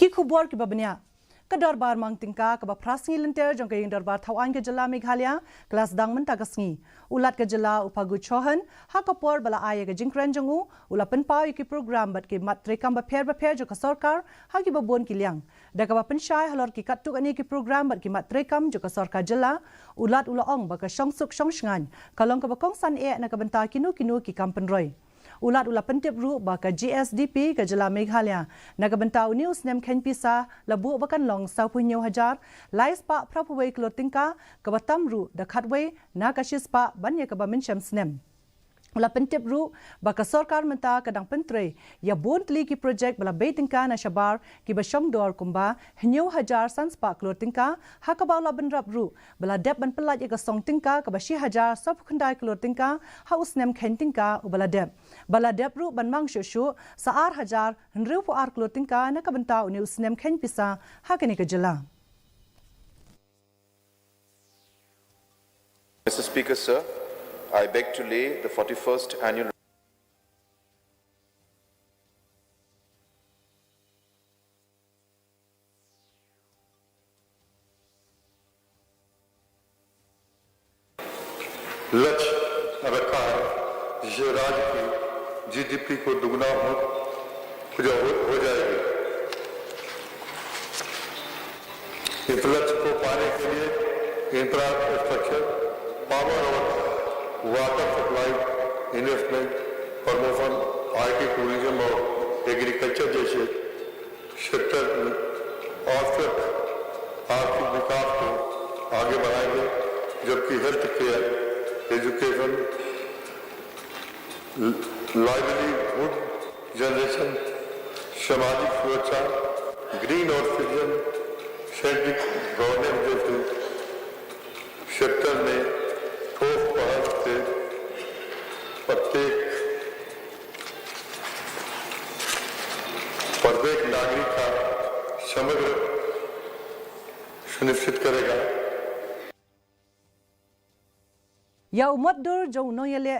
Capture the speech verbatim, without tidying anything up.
Ki khubor kiba bniah. Ka dorbar mang tyngka kaba phra sngi lynter jong ka ïing dorbar thaw aiñ ka jylla Meghalaya ka la sdang mynta ka sngi. U Lat ka jylla u Phagu Chauhan ha ka por ba la ai ïa ka jingkren jong u, u la pynpaw ïa ki program bad ki mat treikam bapher bapher jong ka sorkar ha kiba bun ki liang. Da kaba pynshai halor ki katto katne ki program bad ki mat treikam jong ka sorkar jylla, u Lat u la ong ba ka shongsuk shongshngaiñ ka long kaba kongsan eh na ka bynta kino kino ki kam pynroi. U Lat u la pyntip ruh ba ka G S D P ka jylla Meghalaya na ka bynta une u snem kheiñ pisa la buh ba kan long sawphew hynñiew hajar lai spah phraphew wei klur tyngka, kaba tam ruh da khatwei na ka shispah ban ïa kaba mynshem snem. U la pyntip ruh ba ka sorkar mynta ka dang pyntrei ïa bun tylli ki projek ba la bei tyngka na shabar kiba shong dor kumba hynñiew hajar san spah klur tyngka, ha kaba u la bynrap ruh ba la dep ban pyllait ïa ka song tyngka kaba shi hajar sawphew khyndai klur tyngka ha u snem kheiñ tyngka uba la dep. Ba la dep ruh ban mang shuh shuh sa ar hajar hynriewphew ar klur tyngka na ka bynta une u snem kheiñ pisa ha kane ka jylla. Mister Speaker, sir, I beg to lay the forty-first annual लक्ष्य रखा है, जिससे राज्य की जीडीपी को दुगना हो, हो, जा- हो जाएगी। इस लक्ष्य को पाने के लिए इंफ्रास्ट्रक्चर, पावर और वाटर सप्लाई, इन्वेस्टमेंट, प्रमोशन, आईटी, टूरिज्म और एग्रीकल्चर जैसे सेक्टर में औसत आर्थिक विकास को आगे बढ़ाएंगे, जबकि हेल्थ केयर, एजुकेशन, लाइवलीहुड जनरेशन, सामाजिक सुरक्षा, ग्रीन और सिटीजन सेंट्रिक गवर्नेंस जैसे सेक्टर में ठोस पहल से प्रत्येक प्रत्येक नागरिक का समग्र सुनिश्चित करेगा। Ïa u mot dur jong u nongïaleh